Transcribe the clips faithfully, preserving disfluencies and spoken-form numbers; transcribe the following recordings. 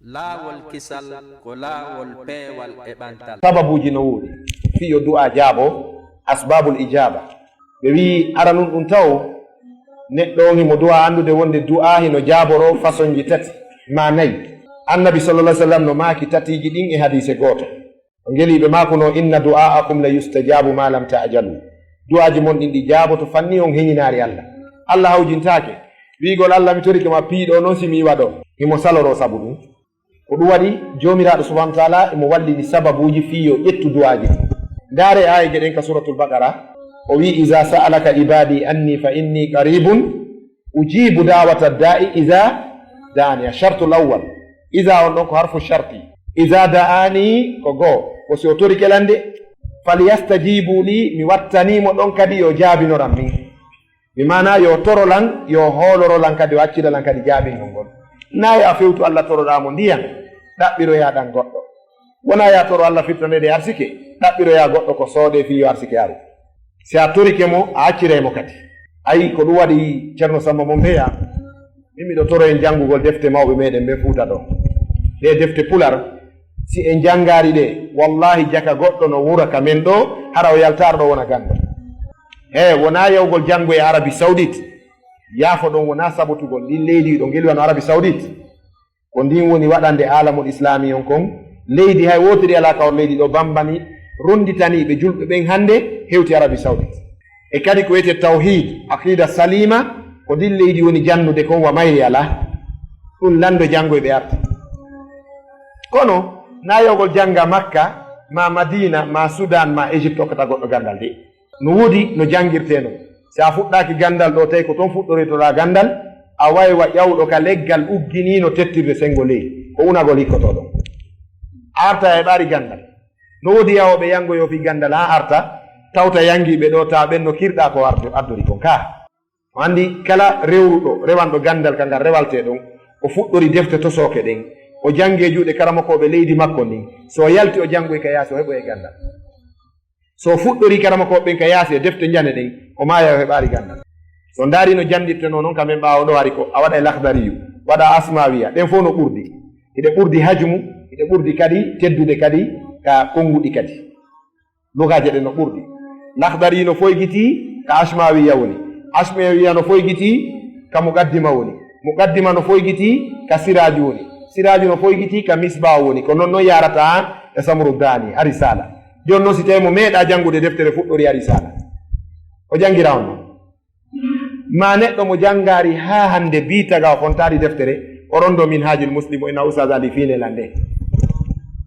Laawol kisal ko laawol peewal e ɓantal. Sababuuji no woodi fii yo du'aa jaabo, asbaabul ijaaba. Ɓe wi'i aranun ɗun taw, neɗɗo on himo du'aa anndude wonde du'aa hino jaaboroo fasonji tati maa nayi. Annabi sallallahu alaihi wasallam no maaki tatiiji ɗin e hadiise gooto. O ngeli ɓe maakunoo, "Inna du'aakum la yustajabu ma lam ta'jalu." Du'aaji mon ɗin ɗi jaaboto fanni on heñinaali Allah. Allah hawjintaake. Wi'igol Allah, "Mi torike ma piiɗo non si mi iwa ɗo." Himo saloroo sabu ɗun. Ko ɗun waɗi Joomiraaɗo subhanahu wa ta'ala himo wallini sababuuji fii yo ƴettu du'aaji ɗin. Ndaaree aayeeje ɗen ka Suratul Baqara. O wi'i, "Iza sa'alaka ibadi anni fa inni qaribun ujibu da'wata da'i iza da'ani." A shartul awwal. Iza on ɗon ko harfu sharti. Iza da'ani ko goo. Ko si o torike lan de. "Falyastajibu li," mi wattanii mo ɗon kadi yo jaabinoran min. Mi maana yo toro lan, yo hooloro lan kadi, o accida lan kadi jaabingol ngol. Naa yo a fewtu Allah toroɗaa mo ndiyan, ɗaɓɓiroyaa ɗan goɗɗo. Wonaa yo a toro Allah firtandeede e arsike, ɗaɓɓiroyaa goɗɗo ko soodee fii yo arsike aru. Si a torike mo, a acciray mo kadi. Ayi, ko ɗun waɗi Ceerno Sammba Mombeya, min miɗo toro en janngugol defte mawɓe meɗen ɓen Fuuta ɗoo. Ɗee defte pular, si en janngaali ɗe, wallahi jaka goɗɗo no wura ka men ɗoo, hara o yaltaaro ɗoo wona ganndo. He, wonaa yahugol janngoye Arabi Saudite, yaafo ɗon wonaa sabotugol ɗin leydi ɗo ngeli wano Arabi Saudite. Ko ndin woni waɗande aalamul islaami on kon, leydi hay wootiri alaa ka on leydi ɗo bambani, ronditanii ɓe julɓe ɓen hannde hewti Arabi Saudite. E kadi ko wiyetee tawhiid, aqiida saliima, ko ndin leydi woni jannude kon wa mayri alaa. Ɗun lanndo janngoy ɓe arta. Kono, naa yahugol jannga Makka, maa Madiina, maa Sudan, maa Égypte okkata goɗɗo ganndal de. No woodi no janngirtee non. Si a fuɗɗaaki ganndal ɗoo, tawi ko ton fuɗɗoritoɗaa ganndal, a waywa ƴawɗo ka leggal ugginiino tettirde senngo ley, ko unagol hikkotoo ɗon. A arta a heɓaali ganndal. No woodi yahooɓe yanngoyoo fii ganndal haa arta, tawta yanngiiɓe ɗoo, tawa ɓen no kirɗaa ko ardo-, addori kon kaa. On anndi kala rewruɗo, rewanɗo ganndal ka ngal rewaltee ɗon, o fuɗɗori defte tosooke ɗen, o janngi e juuɗe karamokooɓe leydi makko ndin, si o yalti o janngoyi ka yaasi o heɓoyi e ganndal. So o fuɗɗorii karamokooɓe ɓen ka yaasi e defte njane ɗen, o maaya o heɓaali ganndal. So ndaari no janndirtenoo non ka men ɓaawo ɗoo, hari ko a waɗay Lahdariyu, waɗa Asmawiya, ɗen fow no ɓurdi. Hiɗe ɓurdi hajmu, hiɗe ɓurdi kadi teddude kadi ka konnguɗi kadi. Lugaaje ɗen no ɓurdi. Lahdari no foygitii ka Asmawiya woni. Asmawiya no foygitii ka Muqaddima woni. Muqaddima no foygitii ka Siraaju woni. Siraaju no foygitii ka Misbaahu woni. Ko non non yaarata e Samru Daani, a Risaala. Jooni non si tawii mo meeɗaa janngude deftere fuɗɗori a Risaala, o janngira on non. Maa neɗɗo mo janngaali haa hannde bii tagaa o fontaali deftere, o ronndoo Minhaajul Muslim o ina Ustaaz Ali Fiine lan nde.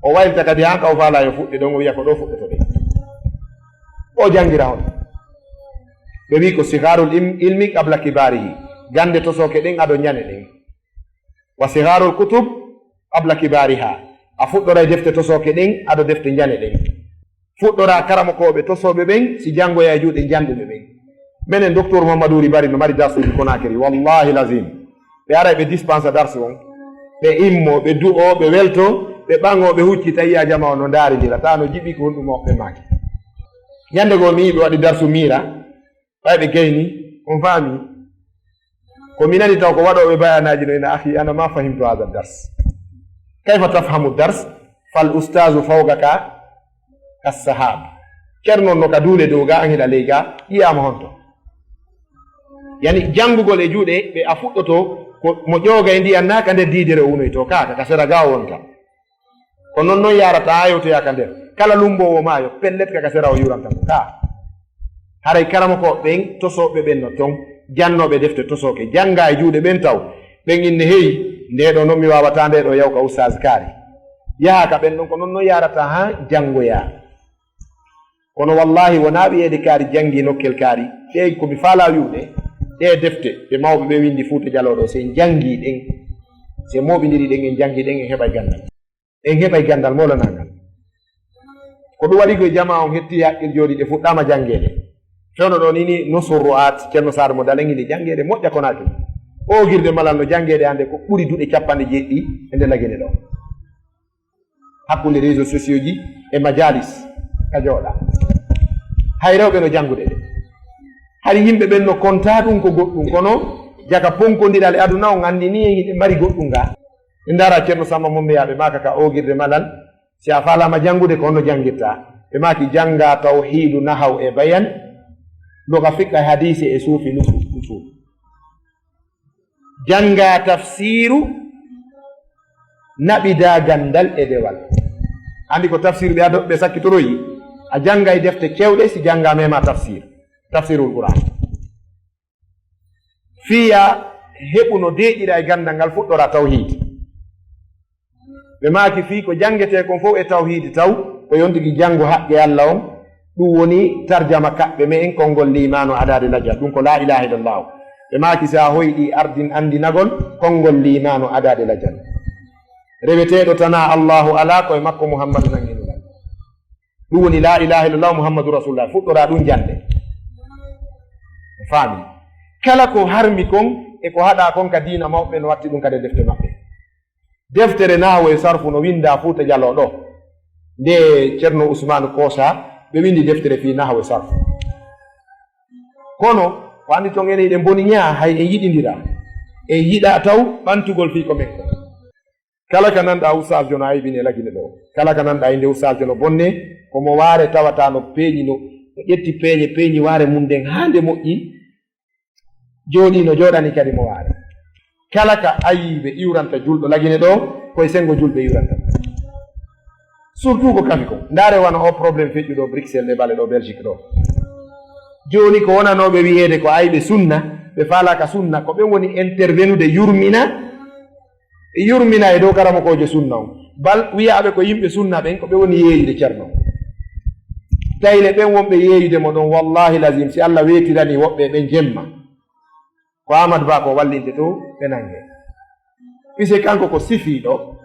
O waylita kadi haa ka o faalaa yo fuɗɗe ɗon, o wi'a ko ɗoo fuɗɗoto ɗen. O janngira on. Ɓe wi'i ko sigaarul im-, ilmi qabla kibaarihi. Gannde tosooke ɗen ado njane ɗen. Wa sigaarul kutub qabla kibaariha. A fuɗɗoray defte tosooke ɗen ado defte njane ɗen. Fuɗɗoraa karamokooɓe tosooɓe ɓen, si janngoyaa e juuɗe jannduɓe ɓen. Menen Docteur Mamadou Ri Bari no mari darsuuji Conakry, wallahi lazim. Ɓe aray ɓe dispensa darsu on, ɓe immoo, ɓe du'oo, ɓe weltoo, ɓe ɓaŋoo, ɓe huccita, yi'aa jamaa on no ndaarindira, tawa no jiɓi ko honɗun maɓɓe maaki. Ñannde goo mi yi'i ɓe waɗi darsu miira, ɓay ɓe gayni, on faami? Ko mi nani taw ko waɗooɓe bayanaaji no ina, "Akhi, ana ma fahimtu hada dars. Kayfa tafhamu dars? Fal ustazu fawqaka kas sahab." Ceerno on no ka duule dow ga, an hiɗa ley ga, yi'aama honto? Yani, janngugol e juuɗe ɓe a fuɗɗoto, ko mo ƴooga e ndiyan naa ka nder diidere o unoytoo, ka, ka, ka sera ga o wonta. Ko non non yaarata haa yewtoyaa ka nder. Kala lummboowo maayo, pellet ka, ka sera o yuuranta mo. Kaa. Haray karamokooɓe ɓen, tosooɓe ɓen no ton, jannooɓe defte tosooke, janngaa e juuɗe ɓen taw. Ɓen inne, hey, ndee ɗoo non mi waawataa ndee ɗoo yaw ka Ustaaz kaari. Yahaa ka ɓen ɗon, ko non non yaarata haa janngoyaa. Kono wallaahi wonaa wiyeede kaari janngii nokkel kaari. Ɗee ko mi faalaa wi'ude, ɗee defte ɗe mawɓe ɓe winndi Fuuta Jaloo ɗoo, si en janngii ɗen, si en mooɓindirii ɗen, en janngii ɗen, en heɓay ganndal. En heɓay ganndal moolanaangal. Ko ɗum waɗi koye jamaa on hetti haqqil jooɗi ɗe fuɗɗaama janngeede. Fewndo ɗoo nii, nii Nusur Ru'aat, Ceerno Saar mo Dalen, hinde janngeede moƴƴa Konaakiri. Oogirde malal no janngeede hannde ko ɓuri duɗe cappanɗe jeeɗiɗi e nder Lagine ɗoo. Hakkunde réseaux sociaux ji e majaalis ka jooɗaa. Hay rewɓe no janngude ɗe. Hari yimɓe ɓen no kontaa ɗum ko goɗɗum, kono jaka ponkondiral e aduna on anndi nii hiɗe mari goɗɗum gaa. Min ndaara Ceerno Samba Mombeya, ɓe maaka ka oogirde malal, si a faalaama janngude ko honno janngirtaa? Ɓe maaki janngaa tawhiidu, nahaw e bayan, luga, fiqh, hadiisi e suufi, lusu-, usul. Janngaa tafsiiru, naɓidaa ganndal e dewal. Anndi ko tafsiiru ɓe ado-, ɓe sakkitoroyi. A janngay defte keewɗe, si janngaa mema tafsiir, tafsiirul Qur'aan. Fii yo a heɓu no deeƴira e ganndal ngal, fuɗɗoraa tawhiid. Ɓe maaki fii ko janngetee kon fow e tawhiidi taw, ko yo on tigi janngu haqqe Alla on, ɗum woni tarjama kaɓɓe me'en konngol liimaanu adaade lajal, ɗum ko laa ilaaha illallahu. Ɓe maaki si a hoyɗii ardin anndinagol konngol liimaanu adaade lajal. Reweteeɗo tanaa Allaahu alaa, ko e makko Muhammadu nannginungal. Ɗum woni laa ilaaha illallahu Muhammadu Rasulullah, fuɗɗoraa ɗum jannde. Faami? Kala ko harmi kon e ko haɗaa kon ka diina, mawɓe no watti ɗum ka nder defte maɓɓe. Deftere nahawu e sarfu no winndaa Fuuta Jaloo ɗoo. Nde Ceerno Usmaanu Koosa, ɓe winndi deftere fii nahawu e sarfu. Kono, ko anndi ton enen eɗen mboni ñaa, hay en yiɗindira. En yiɗaa taw ɓantugol fii ko men ko. Kala ka nanɗaa ustaas jo no aybini e Lagine ɗoo. Kala ka nanɗaa innde ustaas jo no bonne, ko mo waare tawata no peeñi, no ƴetti peeñe, peeñi waare mum nden haa nde moƴƴi. Jooɗii no jooɗanii kadi mo waare. Kala ka ayiiɓe iwranta julɗo Lagine ɗoo, ko e senngo julɓe iwranta. Surtout ko kafi kon. Ndaare wano o problème feƴƴuɗo Bruxelles e bale ɗoo Belgique ɗoo. Jooni ko wonanooɓe wiyeede ko ayɓe sunna, ɓe faalaaka sunna, ko ɓen woni intervenude yurmina, yurmina e dow karamokoojo sunna on. Bal wiyaaɓe ko yimɓe sunna ɓen, ko ɓe woni yeeyude Ceerno. Tayle ɓen wonɓe yeeyude mo ɗon, wallaahi lazim, si Alla weetiranii woɓɓe e ɓen jemma, ko Aamadu Ba ko wallinte to, ɓe nannge. Puisque kanko ko sifiiɗo,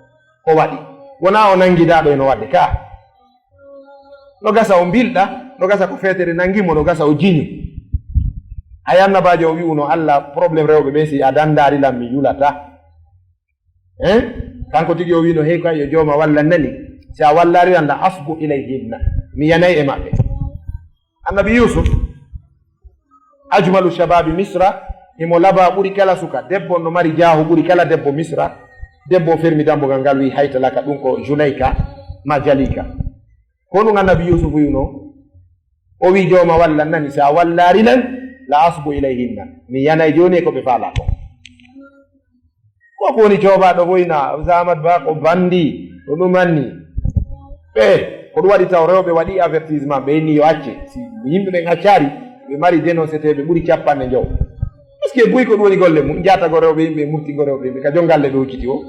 ko waɗi. Wonaa o nanngidaaɗo e no waɗde ka. No gasa o mbilɗa, no gasa ko feetere nanngi mo, no gasa o jiñu. Hay annabaajo o wi'uno Alla, problème rewɓe ɓen, si a danndaari lan, mi yulata. Hein? Kanko tigi o wi'uno, hey, ko yo jooma wallan nani. Si a wallaari lan, la asbu ilayhinna. Mi yanay e maɓɓe. Annabi Yuusuf, ajmalu shababi Misra, himo labaa ɓuri kala suka. Debbo no mari jaahu ɓuri kala debbo Misra. Debbo o fermi dambugal ngal, wi'i, "Hayta laka," ɗum ko Julayka ma Jalika. Ko ɗum Annabi Yuusuf wi'uno, o wi'i, "Jooma wallan nani, si a wallaari lan, la asbu ilayhinna." Mi yanay jooni e ko ɓe faalaa kon. Ko ko woni coobaaɗo woyna, Saamadu Ba ko banndi, ko ɗum anni. Ɓe, ko ɗum waɗi taw rewɓe waɗi avertissement, ɓe inni yo acce. Si yimɓe ɓen accaali, ɓe mari dénoncé ɓe ɓuri capanɗe njowo. Parce que buy ko ɗum woni golle mum, jaatago rewɓe yimɓe, murtigo rewɓe yimɓe, ka jon galle ɓe hucciti o.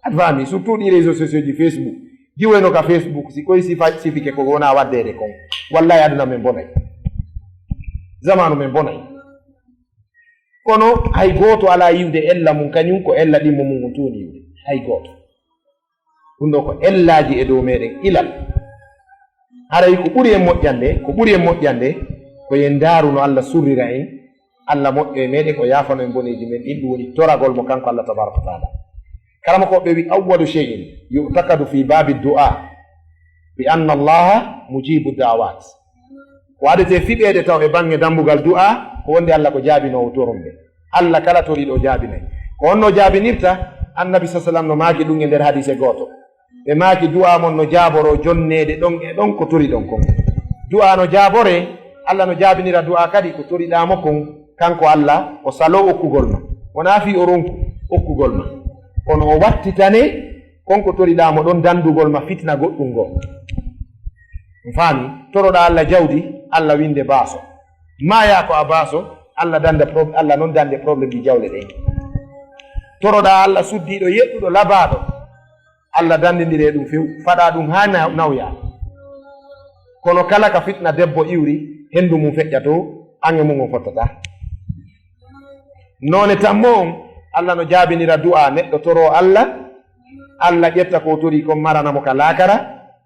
Aɗa faami, surtout ɗi réseaux sociaux ji, Facebook. Jiwoyno ka Facebook, si koy sifa-, sifike ko wona waddeede kon. Wallahi aduna men bonay. Zamanu men bonay. Kono hay gooto alaa yiwde ella mum, kañum ko ella ɗimmo mum on tun woni yiwde. Hay gooto. Ɗum ɗo ko ellaaji e dow meɗen ilal. Haray ko ɓuri en moƴƴande, ko ɓuri en moƴƴande, ko yen ndaaru no Allah surrira en, Allah moƴƴo e meɗen, o yaafano en boneeji men ɗin, ɗum woni toragol mo kanko Allah tabaraka wa taala. Kala mo ko ɓe wi, "Awwalu shay'in yu'takadu fi babi du'a bi anna Allaha mujibu da'awat." Ko adetee fiɓeede taw e baŋŋe dambugal du'aa, ko wonde Allah ko jaabinoowo torumɓe. Allah kala toriiɗo o jaabinay. Ko honno jaabinirta? Annabi sa sallam no maaki ɗum e nder hadiise gooto. Ɓe maaki, "Du'aa mon no jaaboroo jonneede ɗon e ɗon ko toriɗon kon." Du'aa no jaaboree, Allah no jaabinira du'aa kadi ko toriɗaa mo kon, kanko Allah, o saloo okkugol ma. Wonaa fii o ronku okkugol ma. Kono o wattitane kon ko toriɗaa mo ɗon dandugol ma fitna goɗɗum ngoo. On faami? Toroɗaa Allah jawdi, Allah winde baaso. Maayaa ko a baaso, Allah danda prob-, Allah non dande problème ɗi jawle ɗen. Toroɗaa Allah suddiiɗo, yeɗɗuɗo, labaaɗo, Allah dandindire ɗum few, faɗaa ɗum haa na-, nawyaa. Kono kala ka fitna debbo iwri, hendu mum feƴƴa to, ange mum on fottata. Noone tammo on, Allah no jaabinira du'aa, neɗɗo toroo Allah, Allah ƴetta ko o torii kon marana mo ka laakara,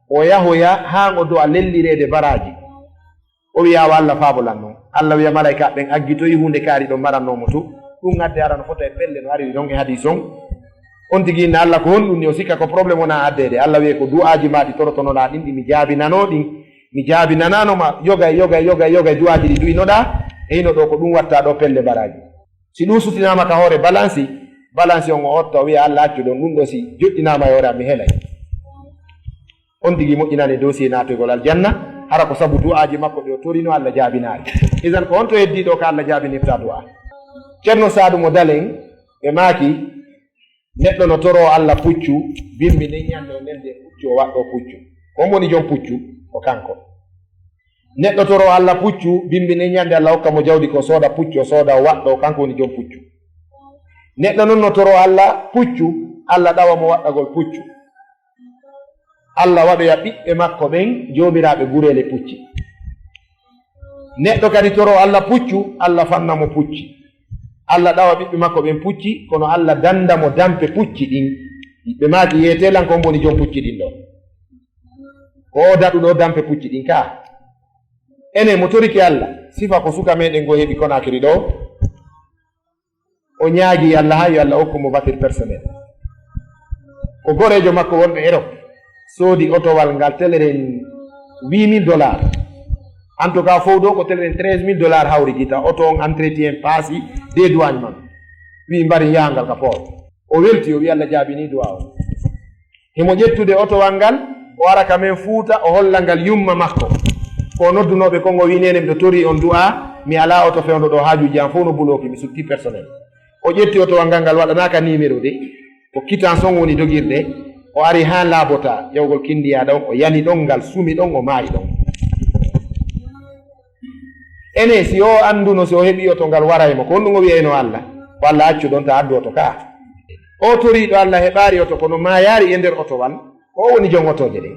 o yahoya haa o do'a lellireede baraaji. O wi'a, "Awa Allah faabo lan non." Allah wi'a malaykaaɓe ɓen, "Aggitoy huunde kaari ɗon marannoo mo to." Ɗum adde ara no fota e pelle no ari non e hadiis on. On tigi inna Allah ko honɗum ni? O sikka ko problème wona addeede. Allah wi'e, "Ko du'aaji maa ɗi torotonoɗaa ɗin, ɗi mi jaabinanoo ɗin. Mi jaabinanaano ma yoga e yoga e yoga e yoga e du'aaji ɗi du'inoɗaa. E hino ɗo ko ɗum watta ɗo pelle baraaji." Si ɗum sutinaama ka hoore balansi, Balance on o otta, o wiya, "Allah, accu ɗon, ɗum ɗo si joɗɗinaama e hoore am, mi helay." On tigi moƴƴinani dossier naatoygol aljanna, hara ko sabu du'aaji makko ɗi o torino, Allah jaabinaali. Idan ko on to heddii ɗo ka Allah jaabinirta du'a? Ceerno Saadu mo Dalen ɓe maaki, neɗɗo no toroo Allah puccu, bimbi nden ñande o nelde puccu, o waɗɗoo puccu. Ko on woni jom puccu? Ko kanko. Neɗɗo toroo Allah puccu, bimbi nden ñande Allah hokka mo jawdi ko sooda puccu, o sooda, o waɗɗoo, kanko woni jom puccu. Neɗɗo non no toroo Allah puccu, Allah ɗawa mo waɗɗagol puccu. Allah waɗoya ɓiɓɓe makko ɓen joomiraaɓe gureele pucci. Neɗɗo kadi toroo Allah puccu, Allah fanna mo pucci. Allah ɗawa ɓiɓɓe makko ɓen pucci, kono Allah danda mo dampe pucci ɗin. Ɓe maaki, "Yeetee lan ko on woni jom pucci ɗin ɗo." Ko o daɗuɗo dampe pucci ɗin ka. Enen mo torike Allah, sifa ko suka meɗen ngo heɓi Konakiri ɗo. O ñaagi Allah haa yo Allah hokku mo voiture personnel. Ko goreejo makko wonɗo Europe soodi otowal ngal teleren huit mille dollars. En tout cas, fow ɗo ko teleren treize mille dollars hawri gita. Oto on entretien paasi, dédouanement. Wi mbari yahangal ka port. O welti, o wi Allah jaabini du'a on. Himo ƴettude otowal ngal, o ara ka men Fuuta, o holla ngal yumma makko. Ko o noddunooɓe kon, o wi, "Neene, miɗo torii on du'a, mi alaa oto fewndo ɗo, haajuuji an fow no bulooki, mi sutti personnel." O ƴetti otowal ngal, ngal waɗanaaka numéro de, ko quittance on woni dogirde, o ari haa Laabota, ƴawgol Kindiya ɗon, o yani ɗon ngal, sumi ɗon, o maayi ɗon. Ene, si o annduno, si o heɓi oto ngal waray mo, ko honɗum o wiyayno Allah? Ko Allah accu ɗon, ta addu oto ka. O toriiɗo Allah heɓaari oto, kono maayaari e nder otowal, ko o woni jom otooje ɗe.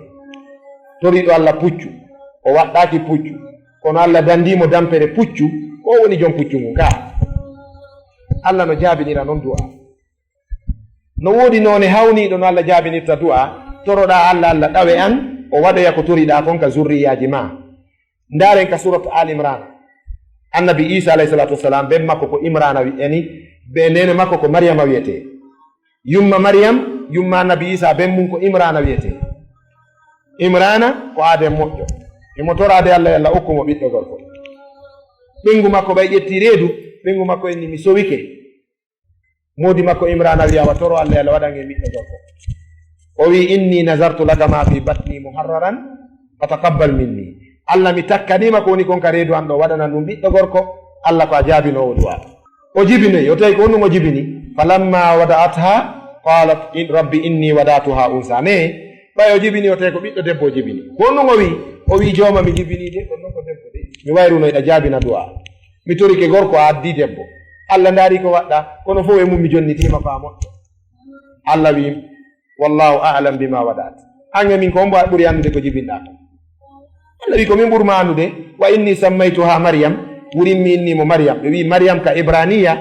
Toriiɗo Allah puccu, o waɗɗaaki puccu, kono Allah dandii mo dampere puccu, ko o woni jom puccu ngun ka. Allah no jaabinira non du'a. No woodi noone hawniiɗo no Allah jaabinirta du'a, toroɗaa Allah, Allah ɗawe an, o waɗoya ko toriɗaa kon ka zurriyaaji ma. Ndaaren ka surat Al Imran. Annabi Isa alayhi salatu wassalam, ben makko ko Imrana wi'eni, be neene makko ko Maryama wi'ete. Yumma Maryam, yumma Annabi Isa, ben mun ko Imrana wi'ete. Imrana ko aaden moƴƴo. Himo toraade Allah, yo Allah okku mo ɓiɗɗo gorko. Ɓengu makko ɓay ƴetti reedu, ɓengu makko inni, "Mi sowike." Moodi makko Imrana wi'i, "Awa toro Allah, yo Allah waɗan en ɓiɗɗo gorko." O wi'i, "Inni nazartu laka ma fi batni muharraran, fataqabbal minni." Allah, mi takkaniima ko woni kon ka reedu an ɗo, waɗanan ɗum ɓiɗɗo gorko. Allah ko a jaabinoowo du'a. O jibinoyi, o tawi ko honɗum o jibini. "Falamma wada'atha, qalat, in, rabbi inni wada'tuha unsa." Ne, ɓay o jibini, o tawi ko ɓiɗɗo debbo o jibini. Ko honɗum o wi'i? O wi'i, "Jooma, mi jibini de, kono non ko debbo de. Mi wayruno iɗa jaabina du'a. Mi torike gorko, a addi debbo. Allah ndaari ko waɗɗa, kono fof e mum mi jonnitiima ko a moƴƴo." Allah wi'i, "Wallahu a'lam bima wada'at." An e min ko hombo ɓuri anndude ko jibinɗa ko? Allah wi'i, "Ko min ɓurma anndude." "Wa inni sammaytuha Maryam." Wurin mi inni mo Maryam. Ɓe wi'i Maryam ka Ibraniya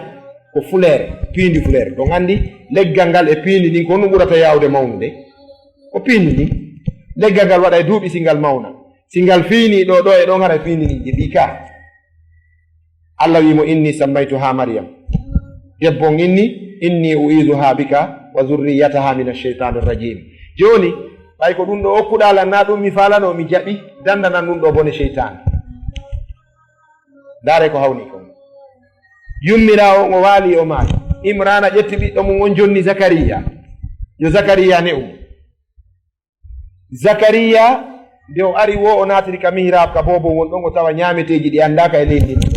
ko fuleere, piindi fuleere. Ɗon anndi leggal ngal e piindi ndin ko honɗum ɓurata yaawde mawnude? Ko piindi ndin. Leggal ngal waɗa e duuɓi si ngal mawna. Si ngal fiini ɗo, ɗo e ɗon hara fiini ni, ɗi ka. Allah wi mo, "Inni sammaytuha Maryam." Debbo on inni, "Inni u'izuha bika wa zurriyataha min ash-shaytani rajim." Jooni, ɓay ko ɗum ɗo okkuɗaa lan, na ɗum mi faalano, mi jaɓi, dandanan ɗum ɗo bone seytaane. Ndaare ko hawni kon. Yummiraawo on o waali o maayi. Imrana ƴetti ɓiɗɗo mum on jonni Zakariya. Yo Zakariya ne um. Zakariya, nde o ari wo, o naatiri ka mihrab ka boobo won ɗon, o tawa ñaameteeji ɗi anndaaka e leydi ndin.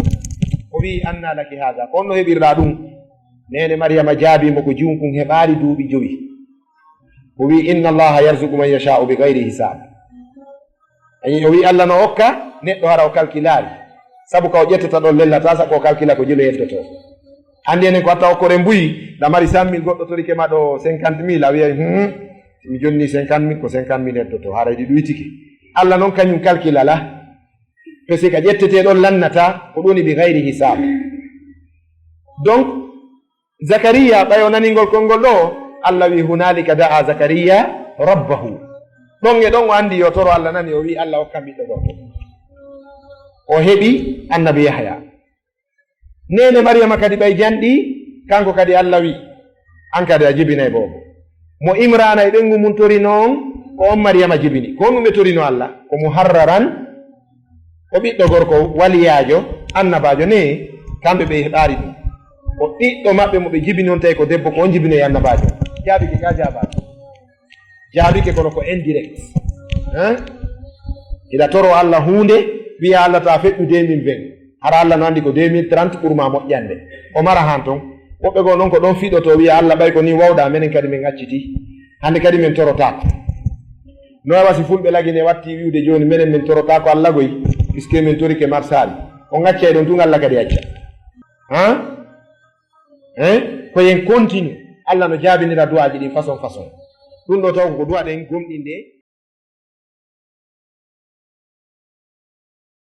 O wi'i, "Anna laki haada?" Ko honno heɓirɗaa ɗum? Neene Maryama jaabii mo ko junkun heɓaari duuɓi jowi. O wi'i, "Inna Allaha yarzuqu man yasha'u bi ghayri hisab." A yi'i, o wi'i, "Allah no okka neɗɗo hara o kalkilaali." Sabu ka o ƴettata ɗon lellata, sa ko o kalkila ko jilo yeddoto. Anndi enen ko hatta okkore mbuyi, ɗa mari cent mille, goɗɗo torike ma ɗo cinquante mille, a wi'ay, "Hmm, si mi jonni cinquante mille, ko cinquante mille heddoto, haray ɗi ɗuytike." Allah non kañum kalkilala, parce que ka ƴettete ɗon lannata, ko ɗum woni bi gayri hisab. Donc, Zakariya, ɓay o naningol konngol ɗo, Allah wi, "Hunalika da'a Zakariya rabbahu." Ɗon e ɗon o anndi yo toro Allah nani, o wi, "Allah, okkam ɓiɗɗo gorko." O heɓi annabi Yahya. Neene Maryama kadi ɓay janɗi, kanko kadi Allah wi, "An kadi a jibinay boobo." Mo Imrana e ɓengu mum torino on, ko on Maryama jibini. Ko honɗum ɓe torino Allah? Ko muharraran, ko ɓiɗɗo gorko waliyaajo, annabaajo ne, kamɓe ɓe heɓaari ɗum. O ɓiɗɗo maɓɓe mo ɓe jibini on tawi ko debbo, ko on jibinoyi annabaajo. Jaabike ka jaabaaki. Jaabike kono ko indirect. Hein? Hiɗa toro Alla huunde, wiya Alla ta feƴƴu deux mille vingt. Hara Alla no anndi ko deux mille trente ɓurma moƴƴande. O mara han ton. Woɓɓe goo noon ko ɗon fiɗoto wiya Alla ɓay ko ni wawɗa, menen kadi min acciti. Hannde kadi min torotaako. No wawa si fulɓe lagine watti wi'ude jooni menen min torotaako Alla goy, puisque min torike marsaali. On accay ɗon tun Alla kadi acca. Hein? Hein? Ko yen continue. Alla no jaabinira du'aaji ɗin façon façon. Ɗum ɗo taw ko du'a ɗen gomɗinde.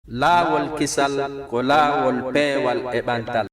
Laawol kisal ko laawol peewal e ɓantal.